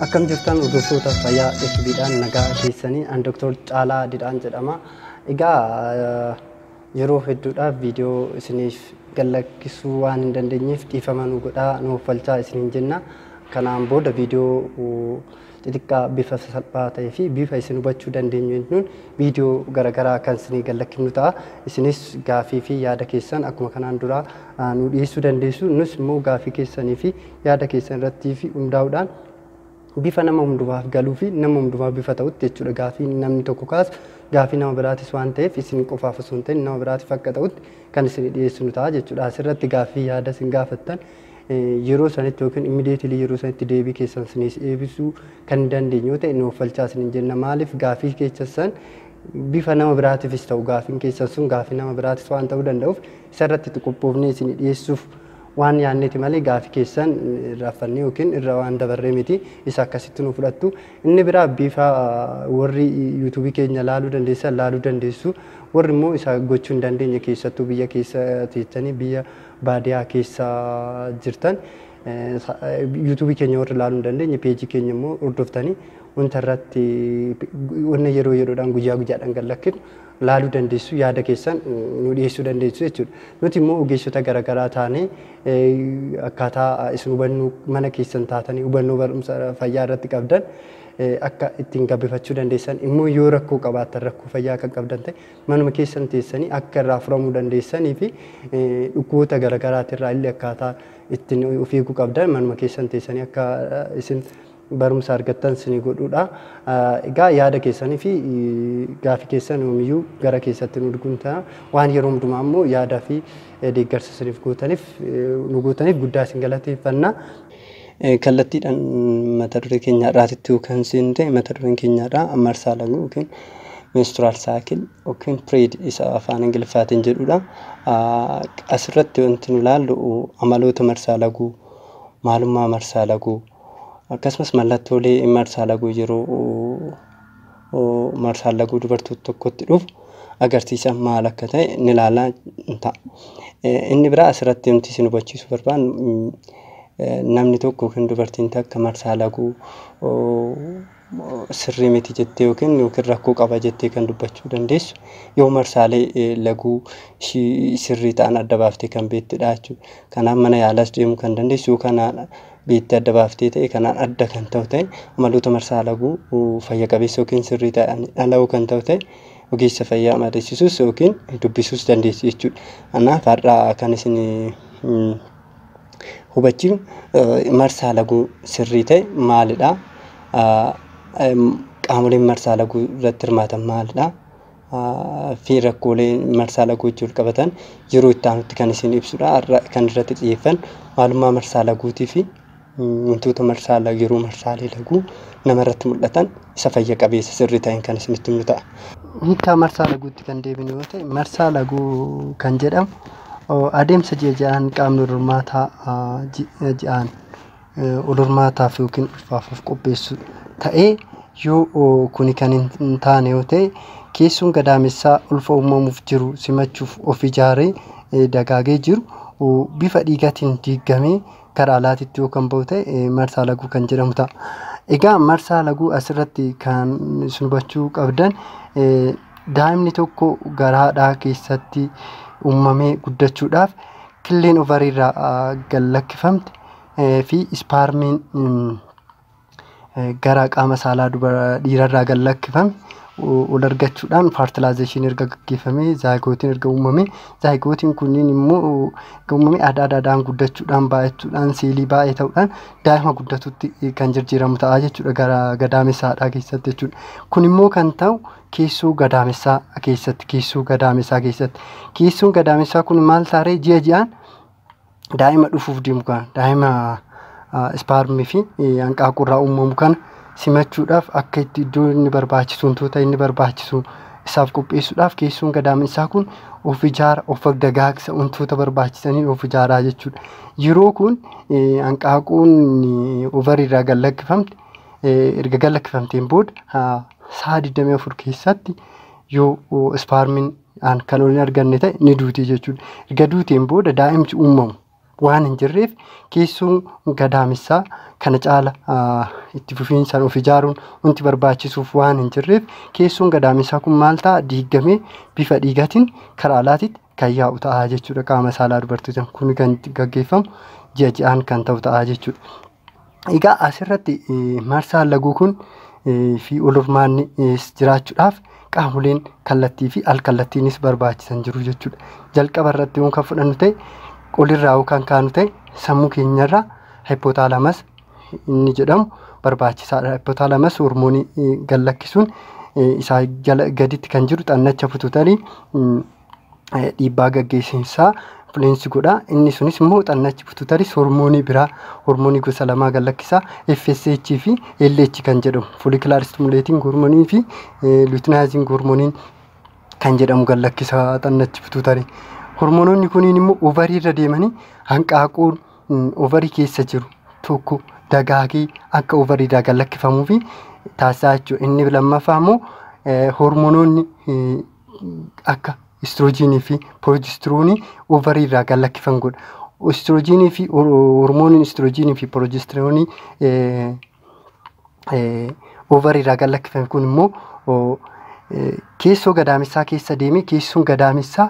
Akkam jirtan hordoftoota fayyaa FB'dhaan nagaa keessanii an Dr. Caalaa Didhaan jedhama. Egaa yeroo hedduudhaaf viidiyoo isiniif gallakkisuu waan hin dandeenyeef dhiifama nu godhaa nu uffalchaa isiniin jenna. Kanaan booda viidiyoo xixiqqaa bifa salphaa ta'ee fi bifa isin hubachuu dandeenyu jechuun viidiyoo garaagaraa kan isinii gallakkifnu ta'a. Isinis gaafii fi yaada keessan akkuma kanaan dura nu dhiyeessuu dandeessu. Nus immoo gaafii keessanii fi yaada keessan irratti fi hundaa'uudhaan bifa nama hundumaaf galuu fi nama hundumaaf bifa ta'utti jechuudha. Gaafii namni tokko kaasu gaafii nama biraatis waan ta'eef isin qofaaf osoo hin ta'in nama biraatiif akka ta'utti kan isin dhiyeessinu ta'a jechuudha. Asirratti gaafii yaada isin gaafattan yeroo sanitti yookiin immediately yeroo sanitti deebii keessan isinis eebisuu kan dandeenyu yoo ta'e nu uffalchaa isiniin jenna. Maaliif gaafii keessan bifa nama biraatiifis ta'u gaafiin keessan sun gaafii nama biraatis waan ta'uu danda'uuf isarratti qophoofnee isin dhiyeessuuf waan yaadneeti malee gaafii keessan irraanfannee yookiin irra waan dabarree miti isa akkasitti nu fudhattu. Inni biraa bifa warri yuutuubii keenya laaluu dandeessan laaluu dandeessu. Warri immoo isa gochuu hin dandeenye keessattuu biyya keessa teessanii biyya baadiyaa keessa jirtan yuutuubii keenya warri laaluu hin dandeenye peejii keenya immoo hordoftanii wanta irratti wanna yeroo yeroodhaan guyyaa guyyaadhaan gad lakkifnu laaluu dandeessu yaada keessan nu dhiyeessuu dandeessu jechuudha. Nuti immoo ogeessota garaagaraa taanee akkaataa isin hubannoo mana keessan taatanii hubannoo barumsa fayyaa irratti qabdan akka ittiin gabbifachuu dandeessan immoo yoo rakkoo qabaattan rakkoo fayyaa kan qabdan ta'e manuma keessan teessanii akka irraa furamuu dandeessanii fi dhukkuboota garaagaraatirraa illee akkaataa ittiin of eeguu qabdan manuma keessan teessanii akka isin barumsa argattan isinii godhuudha. Egaa yaada keessanii fi gaafii keessan yoomiyyuu gara keessatti nu erguun waan yeroo hundumaa immoo yaadaa fi deeggarsa isiniif gootaniif nu gootaniif guddaa isin galateeffanna. Kallattiidhaan mata duree keenya irraatitti kan isin ta'e mata dureen keenya irraa marsaa laguu yookiin menstrual cycle yookiin period isa afaan Ingiliffaatiin jedhudha. Asirratti wanti nu ilaallu amaloota marsaa laguu, maalummaa marsaa laguu, akkasumas mallattoolee marsaa laguu yeroo marsaan laguu dubartoota tokkotti dhufu agarsiisan maal akka ta'e ni ilaalaa ta'a. Inni biraa asirratti wanti isin hubachiisuu barbaannu namni tokko yookiin dubartiin takka marsaa laguu sirrii miti jettee yookiin rakkoo qaba jettee kan dubbachuu dandeessu yoo marsaalee laguu sirrii ta'an adda baaftee kan beektudha jechuudha. Kanaaf mana yaalaas deemuu kan dandeessu yoo kanaan beektee adda baaftee ta'e kanaan adda kan ta'u ta'e amaloota marsaa laguu fayya qabeessa yookiin sirrii ta'an dhala'uu kan ta'u ta'e ogeessa fayyaa mariisisuus yookiin dubbisuus dandeessu jechuudha. Kanaaf har'a kan isin hubachiifnu marsaa laguu sirrii ta'e maalidha? Qaamoleen marsaa laguu irratti hirmaatan maalidha? Fi rakkoolee marsaa laguu wajjin wal qabatan yeroo itti aanutti kan isin ibsudha. Har'a kan irratti xiyyeeffannu maalummaa marsaa laguutii fi wantoota marsaa yeroo marsaalee laguu namarratti mul'atan isa fayya qabeessa sirrii ta'een kan isinitti himnu ta'a. Hiikkaa marsaa laguutti kan deebinu yoo ta'e marsaa laguu kan jedhamu adeemsa ji'a ji'aan qaamni wal hormaataa ji'aan wal hormaataaf yookiin ulfaaf of qopheessu ta'ee yoo kuni kan hin taane yoo ta'e keessoon gadaamessaa ulfa uumamuuf jiru simachuuf of ijaaree dagaagee jiru bifa dhiigaatiin diigamee karaa alaatitti yoo kan bahu ta'e marsaa laguu kan jedhamu ta'a. Egaa marsaa laguu asirratti kan isin hubachuu qabdan daa'imni tokko garaadhaa keessatti uumamee guddachuudhaaf killeen ovariirraa gad lakkifamte fi ispaarmiin gara qaama saalaa dhiirarraa gad lakkifame ol argachuudhaan fertilization erga gaggeeffamee zaayigootiin erga uumame zaayigootiin kunniin immoo erga uumame aadaa aadaadhaan guddachuudhaan baay'achuudhaan seelii baay'ee ta'uudhaan daa'ima guddatutti kan jijjiiramu ta'a jechuudha gara gadaamessaadhaa keessatti jechuudha. Kun immoo kan ta'u keessoo gadaamessaa keessatti keessoo gadaamessaa keessatti keessoon gadaamessaa kun maal taaree ji'a ji'aan daa'ima dhufuuf deemu kana daa'ima ispaarmii fi hanqaaqurraa uumamu kana simachuudhaaf akka itti iddoo inni barbaachisu wantoota inni barbaachisu isaaf qopheessuudhaaf keessoon gadaamessaa kun of ijaara of dagaagsa wantoota barbaachisaniin of ijaaraa jechuudha. Yeroo kun hanqaaquun ovariirraa gad lakkifamte erga gad lakkifamteen booda sa'a 24 keessatti yoo ispaarmiin kan ol hin arganne ta'e ni duuti jechuudha. Erga duuteen booda daa'imti uumamu waan hin jirreef keessoon gadaamessaa kana caala itti fufiinsaan of ijaaruun wanti barbaachisuuf waan hin jirreef keessoon gadaamessaa kun maal ta'a, diigamee bifa dhiigaatiin karaa alaatitti kan yaa'u ta'a jechuudha. Qaama saalaa dubartootaan kun kan gaggeeffamu ji'a ji'aan kan ta'u ta'a jechuudha. Egaa asirratti marsaan laguu kun fi wal hormaanni jiraachuudhaaf qaamoleen kallattii fi al-kallattiinis barbaachisan jiru jechuudha. Jalqaba irratti yoo kan fudhannu ta'e, olirraa yoo kan kaanu ta'e, sammuu keenyarraa hypothalamus inni jedhamu barbaachisaadha. Hypothalamus hormoonii gallakkisuun isaa jala gaditti kan jiru xannacha pituitarii dhiibbaa gaggeessinsaa influence godha. Inni sunis immoo xannachi pituitaris hormoonii biraa, hormoonii gosa lamaa gallakkisaa, FSH fi LH kan jedhamu, follicular stimulating hormoonii fi luteinizing hormooniin kan jedhamu gallakkisa xannachi pituitarii. Hormoononni kuniin immoo ovarii irra deemanii hanqaaquun ovarii keessa jiru tokko dagaagee akka ovarii irraa gallakkifamuu fi taasisaa jechuudha. Inni lammaffaa immoo hormoononni akka estrogenii fi progesteronii ovarii irraa gallakkifan godha. Estrogenii fi hormooniin estrogenii fi progesteronii ovarii irraa gallakkifan kun immoo keessoo gadaamessaa keessa deemee keessoon gadaamessaa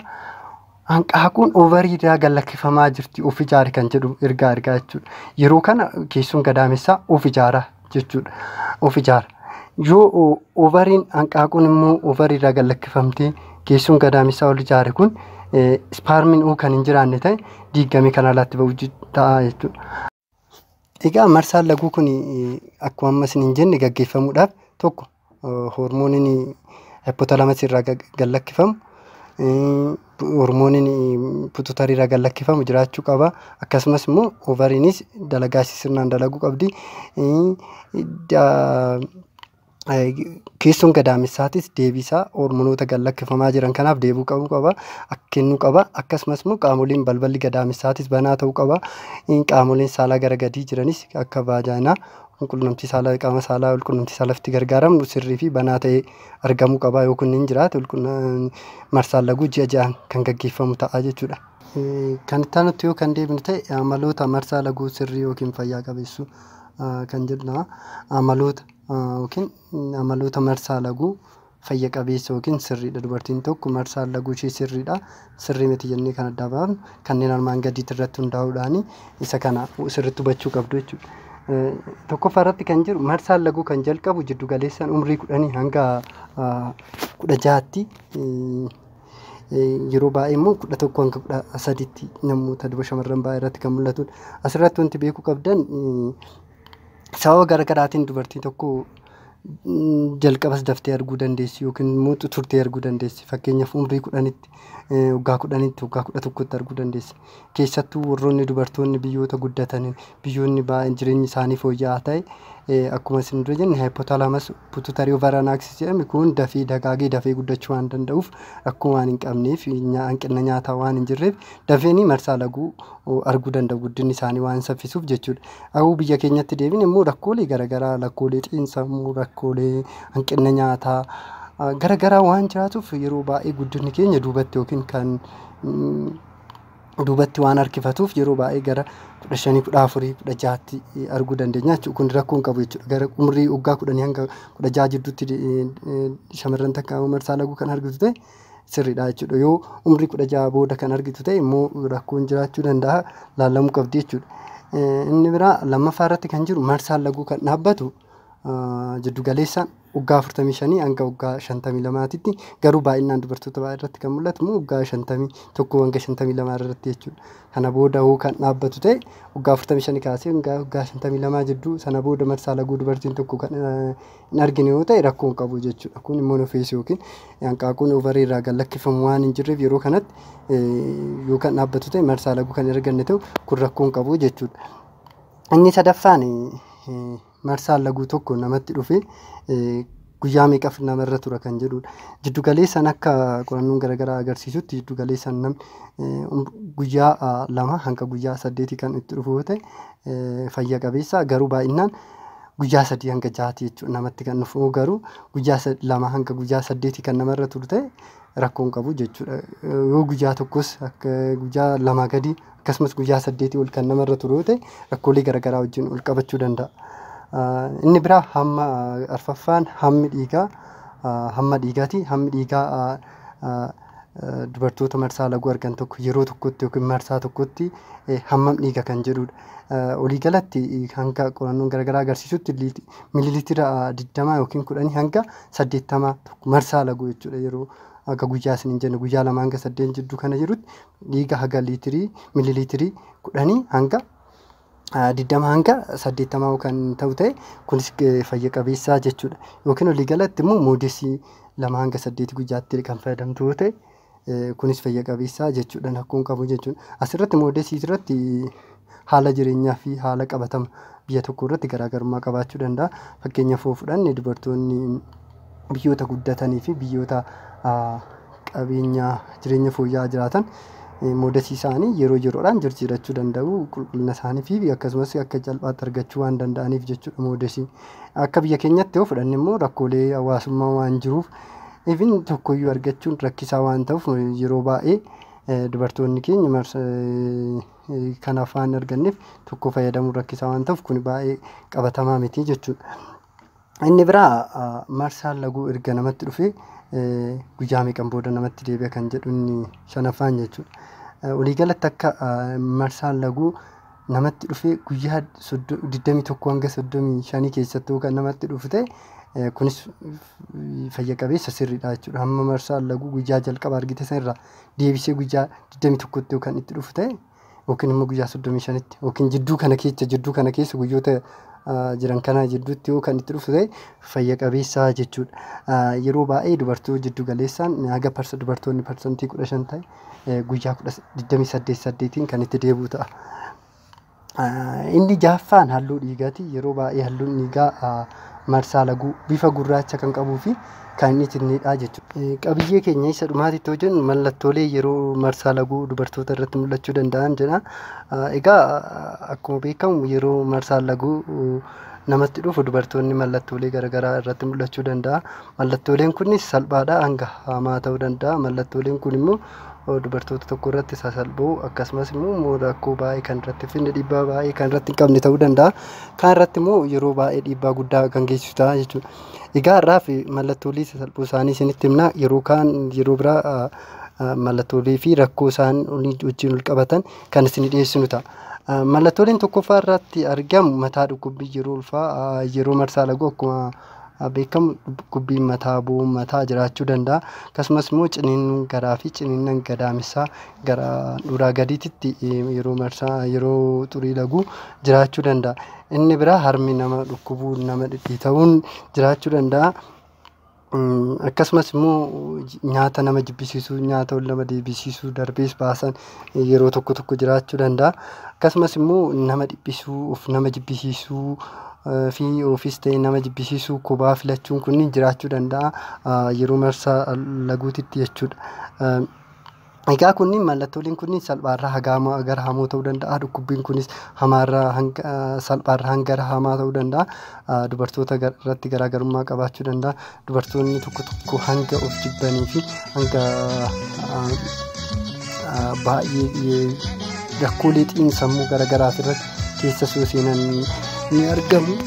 hanqaaquun ovarii irraa gallakkifamaa jirti, of ijaare kan jedhu ergaa ergaa jechuudha. Yeroo kana keessoon gadaamessaa of ijaara jechuudha. Of ijaara. Yoo ovariin hanqaaquun immoo ovarii irraa gallakkifamtee keessoon gadaamessaa ol ijaare kun spermiin uu kan hin jiraanne ta'e, diigamee kan alaatti ba'u ta'a jechuudha. Egaa marsaan laguu kun akkuma amma isin hin jenne gaggeeffamuudhaaf tokko hormooniin hypothalamus irraa gallakkifamu, hormooniin pituitarii irraa gallakkifamu jiraachuu qaba. Akkasumas immoo ovariinis dalagaa ishee sirnaan dalaguu qabdi. Keessoon gadaamessaatis deebisaa hormoonota gallakkifamaa jiran kanaaf deebi'uu qabu qaba, kennuu qaba. Akkasumas immoo qaamoleen balballi gadaamessaatis banaa ta'uu qaba. Qaamoleen saalaa gara gadii jiranis akka vagina, quunnamtii saalaa, qaama saalaa walquunnamtii saalaaf itti gargaaramnu sirrii fi banaa ta'ee argamuu qaba. Yoo kunniin jiraate, marsaan laguu ji'a ji'aan kan gaggeeffamu ta'a jechuudha. Kan itti aanutti yoo kan deebinu ta'e, amaloota marsaa laguu sirrii yookiin fayyaa qabeessu kan jedhudha. Amaloota yookiin amaloota marsaa laguu fayya qabeessa yookiin sirriidha. Dubartiin tokko marsaan laguu ishee sirriidha, sirrii miti jennee kan adda baafnu kanneen armaan gadiitti irratti hundaa'uudhaan isa kana sirriitti hubachuu qabdu jechuudha. Tokkoffaa irratti kan jiru, marsaan laguu kan jalqabu jiddu galeessaan umrii 10 hanga 16tti, yeroo baay'ee immoo 11 hanga 13tti namoota duba shamarran baay'ee irratti kan mul'atudha. Asirratti wanti beekuu qabdan, sababa garaagaraatiin dubartiin tokko jalqabas daftee arguu dandeessi yookiin immoo turtee arguu dandeessi. Fakkeenyaaf umrii 10tti, waggaa 10tti, waggaa 11tti arguu dandeessi. Keessattuu warroonni dubartoonni biyyoota guddatanii, biyyoonni baay'een jireenyi isaanii fooyya'aa ta'e, akkuma isin dura jenne hypothalamus pituitary ovarian axis jedhame kun dafee dagaagee dafee guddachuu waan danda'uuf, rakkoo waan hin qabneef, hanqina nyaataa waan hin jirreef, dafeenii marsaa laguu arguu danda'u, guddinni isaanii waan saffisuuf jechuudha. Ahuu biyya keenyatti deebine immoo rakkoolee garaagaraa, rakkoolee xiinsammuu, rakkoolee hanqina nyaataa garaagaraa waan jiraatuuf, yeroo baay'ee guddinni keenya duubatti yookiin kan duubatti waan harkifatuuf, yeroo baay'ee gara 15, 14, 16tti arguu dandeenya jechuudha. Kun rakkoo hin qabu jechuudha. Gara umrii waggaa 10 hanga 16 jidduutti shamarran takka marsaa laguu kan argitu ta'e sirriidha jechuudha. Yoo umrii 16 booda kan argitu ta'e immoo rakkoon jiraachuu danda'a, laallamuu qabdi jechuudha. Inni biraa lammaffaa irratti kan jiru, marsaan laguu kan dhaabbatu jiddu galeessaan waggaa 45 hanga waggaa 52tti, garuu baay'inaan dubartoota baay'ee irratti kan mul'atu immoo waggaa 51 hanga 52 irratti jechuudha. Kana booda hoo kan dhaabbatu ta'e, waggaa 45 kaasee hanga waggaa 52 jidduu sana booda marsaa laguu dubartiin tokko kan hin argine yoo ta'e, rakkoo hin qabu jechuudha. Kun immoo menopause yookiin hanqaaquun ovarii irraa gad lakkifamu waan hin jirreef, yeroo kanatti yoo kan dhaabbatu ta'e, marsaa laguu kan hin arganne ta'u, kun rakkoo hin qabu jechuudha. Inni sadaffaan, marsaan laguu tokko namatti dhufe guyyaa meeqaaf namarra tura kan jedhudha. Jiddu galeessaan akka qorannoon garaagaraa agarsiisutti, jiddu galeessaan namni guyyaa 2 hanga guyyaa 8 kan itti dhufu yoo ta'e fayya qabeessa, garuu baay'inaan guyyaa 3 hanga 6ti jechuudha namatti kan dhufu. Garuu guyyaa 2 hanga guyyaa 8 kan namarra turu ta'e rakkoo hin qabu jechuudha. Yoo guyyaa tokkos akka guyyaa 2 gadi akkasumas guyyaa 8 ol kan namarra turu yoo ta'e rakkoolee garaagaraa wajjin ol qabachuu danda'a. Inni biraa hamma arfaffaan hammi dhiigaa hamma dhiigaati. Hammi dhiigaa dubartoota marsaa laguu argan tokko yeroo tokkotti yookiin marsaa tokkotti hammam dhiiga kan jedhudha. Waliigalatti hanga qorannoon garaagaraa agarsiisutti miililiitira 20 yookiin 10 hanga 80 marsaa laguu jechuudha. Yeroo akka guyyaa isin hin jenne guyyaa 2 hanga 8 jidduu kana jirutti dhiiga haga liitirii miililiitirii 10 hanga 20 hanga 80 kan ta'u ta'e kunis fayya qabeessaa jechuudha. Yookiin waliigalatti immoo moodesii 2 hanga 8 guyyaatti kan fayyadamtu yoo ta'e kunis fayya qabeessaa jechuudha. Rakkoon qabu jechuudha. Asirratti moodesii irratti haala jireenyaa fi haala qabatama biyya tokko irratti garaagarummaa qabaachuu danda'a. Fakkeenyaaf yoo fudhanne dubartoonni biyyoota guddatanii fi biyyoota qabeenya jireenya fooyya'aa jiraatan moodesii isaanii yeroo yeroodhaan jijjiirachuu danda'u. Qulqullina isaanii fi akkasumas akka salphaatti argachuu waan danda'aniif jechuudha moodesii. Akka biyya keenyatti yoo fudhanne immoo rakkoolee hawaasummaa waan jiruuf even tokkoyyuu argachuun rakkisaa waan ta'uuf yeroo baay'ee dubartoonni keenya kanaaf waan arganneef tokko fayyadamuun rakkisaa waan ta'uuf kun baay'ee qabatamaa miti jechuudha. Inni biraa marsaan laguu erga namatti dhufee guyyaa meeqan booda namatti deebi'a kan jedhu inni shanaffaan jechuudha. Waliigalatti akka marsaan laguu namatti dhufee guyyaa 21 hanga 35 keessattuu kan namatti dhufu ta'e kunis fayya qabeessa sirriidha jechuudha. Hamma marsaan laguu guyyaa jalqaba argite sanarraa deebisee guyyaa 21tti kan itti dhufu ta'e yookiin immoo guyyaa 35tti yookiin jidduu kana keessa guyyoota jiran kana jidduutti yoo kan itti dhufu ta'e fayya qabeessa jechuudha. Yeroo baay'ee dubartoota jiddu galeessaan haga dubartoonni 15% ta'e guyyaa 28 kan itti deebi'u ta'a. Inni jaaffaan halluu dhiigaati. Yeroo baay'ee halluun dhiigaa marsaa laguu bifa gurraacha kan qabuu fi kan inni ittinnidha jechuudha. Qabiyyee keenya isa dhumaatitti yoo jennu mallattoolee yeroo marsaa laguu dubartoota irratti mul'achuu danda'an jedha. Egaa akkuma beekamu yeroo marsaa laguu namatti dhufu dubartoonni mallattoolee garaagaraa irratti mul'achuu danda'a. Mallattooleen kunis salphaadha hanga hamaa ta'uu danda'a. Mallattooleen kun immoo dubartoota tokko irratti sasalphoo akkasumas immoo rakkoo baay'ee kan irratti finne dhiibbaa baay'ee kan irratti hin qabne ta'uu danda'a. Kaan irratti immoo yeroo baay'ee dhiibbaa guddaa kan geessisu ta'a jechuudha. Egaa har'aaf mallattoolee sasalphoo isaanii isinitti himna. Yeroo kaan yeroo biraa mallattoolee fi rakkoo isaan wajjin wal qabatan kan isin dhiyeessinu ta'a. Mallattooleen tokkoffaa irratti argamu mataa dhukkubbii yeroo ulfaa yeroo marsaa laguu akkuma beekamu dhukkubbiin mataa bu'uun mataa jiraachuu danda'a. Akkasumas immoo ciniinnuun garaa fi ciniinnan gadaamessaa gara duraa gadiitti yeroo marsaa yeroo xurii laguu jiraachuu danda'a. Inni biraa harmi nama dhukkubuu nama dhidhiita'uun jiraachuu danda'a. Akkasumas immoo nyaata nama jibbisiisuu nyaata ol nama deebisiisuu darbees baasan yeroo tokko tokko jiraachuu danda'a. Akkasumas immoo nama dhiphisuu of nama jibbisiisuu fi ofiis ta'e nama jibbisiisuu kophaa filachuun kunniin jiraachuu danda'a yeroo marsaa laguutitti jechuudha. Egaa kunniin mallattooleen kunniin salphaarraa haga gara hamoo ta'uu danda'a. Dhukkubbiin kunis hamaarraa hanga salphaarraa hanga gara hamaa ta'uu danda'a. Dubartoota irratti garaagarummaa qabaachuu danda'a. Dubartoonni tokko tokko hanga of jibbanii fi hanga baay'ee rakkoolee xiinsammuu garaagaraa irratti keessa seenan ni argamu.